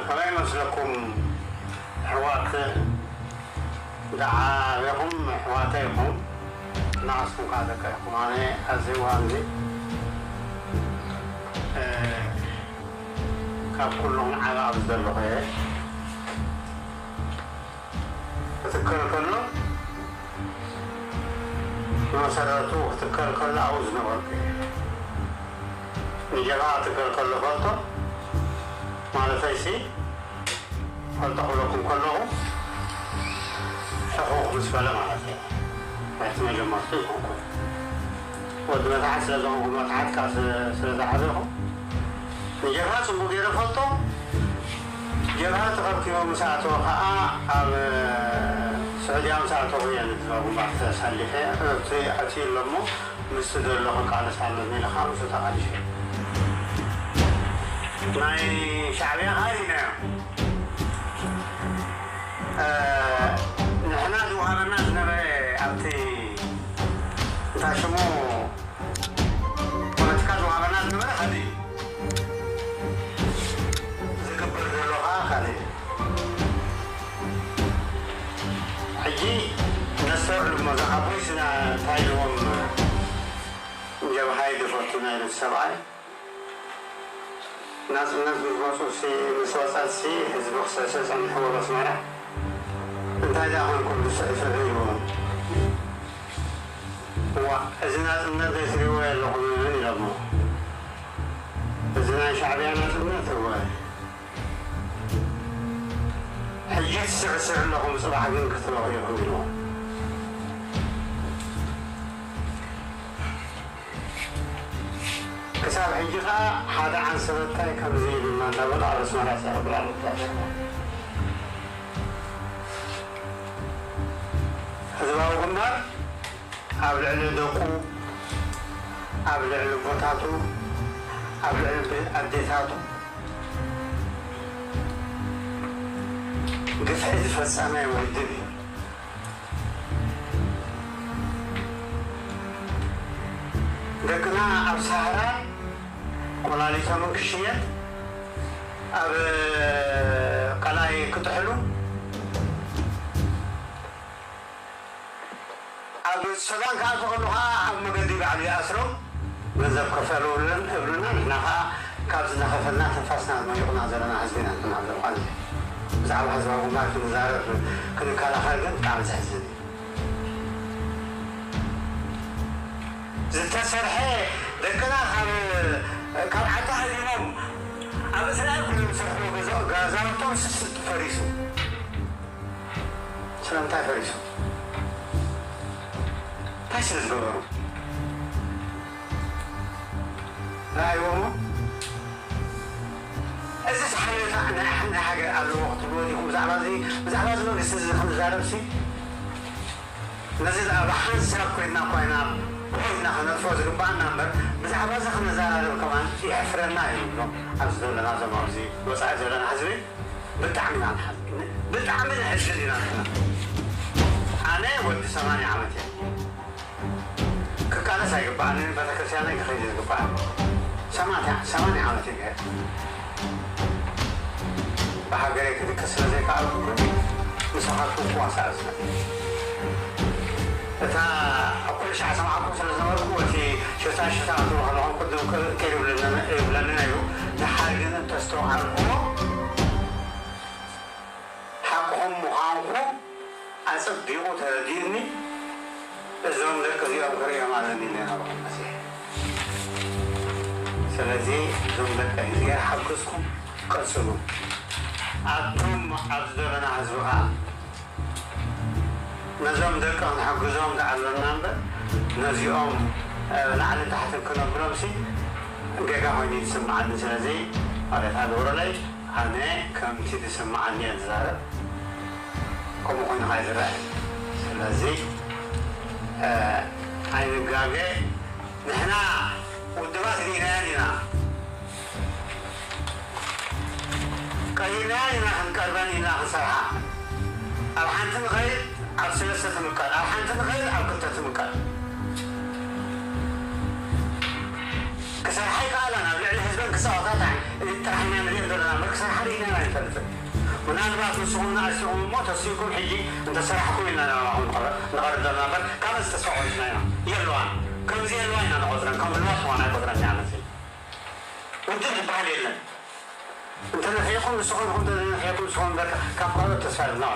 ከመይ ይመስለኩም ኣሕዋት? ደሓን ዲኹም ኣሕዋተይ ኢኹም? ንዓኹም ከዓ ደቀይ ኢኹም። ኣነ ኣብዚ እዋን እዚ፣ እ፣ ካብ ኩሎም ንዓና ኣብዚ ዘለኹ እየ። ክትከል ከሎ፣ ብመሰረቱ ክትከል ከሎ ኣብኡ ዝነበርኩ እየ። ንጀብሃ ክትከል ከሎ ፈልጦ ማለተይሲ፣ ፈልጦ ክብለኩም ከለኹ፣ ሕኹኽ ምስ በለ ማለት እዩ። ናይቲ መጀመርቱ ይኹንኩ። ወዲ መታሕት ስለ ዝኾንኩ፣ መታሕት ከዓ ስለ፣ ስለ ዝሓዘኹ፣ ንጀብሃ ጽቡቕ ገይረ ፈልጦ። ጀብሃ ተኸብኪቡ ምስ ኣተወ ከዓ፣ ኣብ ስዑድያ ምስ ኣተኹ እየ ንህዝባዊ ግንባር ተሳሊሐ። እቲ ኣትዩ ኣሎ እሞ፣ ምስቲ ዘሎ ክቃለስ ኣለኒ ኢለ ከዓ ምስኡ ተቓሊሰ። ናይ ሻዕብያ ከዓ ርኢናዮ። እ፣ ንሕና ዝወሃበና ዝነበረ ኣብቲ፣ እንታይ ሽሙ፣ ፖለቲካ ዝወሃበና ዝነበረ ካልእ እዩ። ዝግበር ዘሎ ከዓ ካልእ እዩ። ሕጂ ነስተውዕል እሞ፣ እዛ ዓቦይ ስና እንታይ ኢልዎም፣ ጀብሃይ ድፈቱ ናይ ርእሲ ሰብኣይ። ናጽነት ምስ መጹ ሲ-፣ ምስ ወጸት ሲ ህዝቢ ክስዕስዕ ጸኒሕዎ ኣብ ኣስመራ። እንታይ ደኣ ኮንኩም ትስዕስዑ ኢልዎም። እዋ፣ እዚ ናጽነት ዘይትሪእዎ የለኹም ኢሎሞ። እዚ ናይ ሻዕብያ ናጽነት እወ። ሕጂ ትስዕስዑ ኣለኹም፣ ጽባሕ ግን ክትረኽቡ ኢኹም ኢልዎም። ክሳብ ሕጂ ኸኣ ሓደ ዓንሰበታይ ከምዚ ኢሉና እንዳበሉ ኣብ ኣስመራ ይሰርሑ ኣለዉ። ህዝባዊ ግንባር ኣብ ልዕሊ ደቁ፣ ኣብ ልዕሊ ኣቦታቱ፣ ኣብ ልዕሊ ኣዴታቱ ግፍዒ ዝፈጸመ ውድብ እዩ። ደቅና ኣብ ሳህራ ቆላሊቶምን ክሽየጥ፣ ኣብ ቀላይ ክጥሕሉ፣ ኣብ ሱዳን ክኣትዉ ከለዉ ኸዓ ኣብ መገዲ ባዕሉ ይኣስሮም። ገንዘብ ክፈሉ እብሉና፣ ንሕና ኸዓ ካብ ዝናኸፈልና ትንፋስና መሊቑና ዘለና ህዝቢ ኢና ንሕና ኣብ ዘርቋን። ብዛዕባ ህዝባዊ ግንባር ክንዛረብ ክንከላኸል ግን ብጣዕሚ ዘሕዝን እዩ። ዝተሰርሐ ደቅና ካብ፣ ካብ ዓዲ ሃዲሞም ኣብ እስራኤል ኮይኖም ዝሰርሕዎ ገዛ-፣ ገዛውቶም ስስ ፈሪሱ። ስለምንታይ ፈሪሱ? እንታይ ስለ ዝገበሩ? ረኣይዎሞ? እዚ ሓበሬታ ናይ፣ ናይ ሃገር ኣለዎ ክትብልዎ ዲኹም? ብዛዕባ እዚ፣ ብዛዕባ እዚ መንግስቲ እዚ ክንዛረብ ሲ፣ ነዚ ብሓንሳብ ኮይንና ኮይና ኮይንና ክነጥፍኦ ዝግባኣና እምበር፣ ብዛዕባ እዚ ክንዘራረብ ከማን የሕፍረና እዩ። እዞም ኣብዚ ዘለና፣ እዞም ኣብዚ ወጻኢ ዘለና ህዝቢ ብጣዕሚ ኢና ንሓዝን፣ ብጣዕሚ ንሕዝን ኢና ንሕና። ኣነ ወዲ ሰማንያ ዓመት እየ። ክቃለስ ኣይግባኣንን፣ ቤተክርስትያነይ ክኸይድ ዝግባኣኒ። ሰማንያ፣ ሰማንያ ዓመት እየ። ብሃገረይ ክድቅስ ስለ ዘይከኣልኩ ግን ምሳኻትኩም ክዋሳእ ዝኽእል። እታ ኣብ ኩሉ ሻዕ ሰማዕኩም ስለ ዝነበርኩ፣ እቲ ሽፍታ ሽፍታ ክትብሉ ከለኹም ቅድም ቅ-፣ ቅር ይብለኒ፣ ይብለኒ ነይሩ። ደሓር ግን እንተስተውዓልኩዎ፣ ሓቅኹም ምዃንኩም ኣጸቢቑ ተረዲኡኒ። እዞም ደቂ እዚኦም ክርእዮም ኣለኒ ኢለ ናባኹም መጺኤ። ስለዚ እዞም ደቂ እዚኦም ሓግዝኩም ቀጽሉ። ኣቱም ኣብዚ ዘለና ህዝቢ ኸኣ ነዞም ደቂ ክንሕግዞም ዝኣለና እምበር ነዚኦም፣ እ፣ ላዕልን ታሕትን ክነብሎምሲ ጌጋ ኮይኑ ይስምዓኒ። ስለዚ ማለት ኣግብሩለይ። ኣነ ከምቲ ዝስምዓኒ እየ ዝዛረብ። ከምኡ ኮይኑ ከዓ ይዝረብ። ስለዚ፣ እ፣ ኣይንጋገ። ንሕና ውድባት ርኢናየን ኢና። ቀይርናየን ኢና፣ ክንቀርበን ኢና ክንሰርሓ። ኣብ ሓንቲ ንኸይድ፣ ኣብ ሰለስተ ትምቀል፣ ኣብ ሓንቲ ንኸይድ፣ ኣብ ክልተ ትምቀል። ክሰርሓ ይከኣላን ኣብ ልዕሊ ህዝበን ክጻወታ ጥራሕ ኢና ንሪኦ ዘለና እምበር ክሰርሓ ርኢና ኣይንፈልጥን። ምናልባት ንስኹም ንኣስኹም እሞ ተሲእኩም ሕጂ እንተሰራሕኩም ኢልና ንዕኹም ንቐርብ ዘለና እምበር፣ ካብ እዚ ተስፋ ቆሪፅና ኢና። የለዋን። ከምዚ የለዋ ኢና ንቖፅረን፣ ከም ህልዋት እዋን ኣይቆፅረን ኢና። መፅእ ውድብ ዝበሃል የለን። እንተነፊዕኩም ንስኹም ኢኹም፣ እንተዘይነፊዕኩም ንስኹም እምበር፣ ካብ ካልኦት ተስፋ የብልና።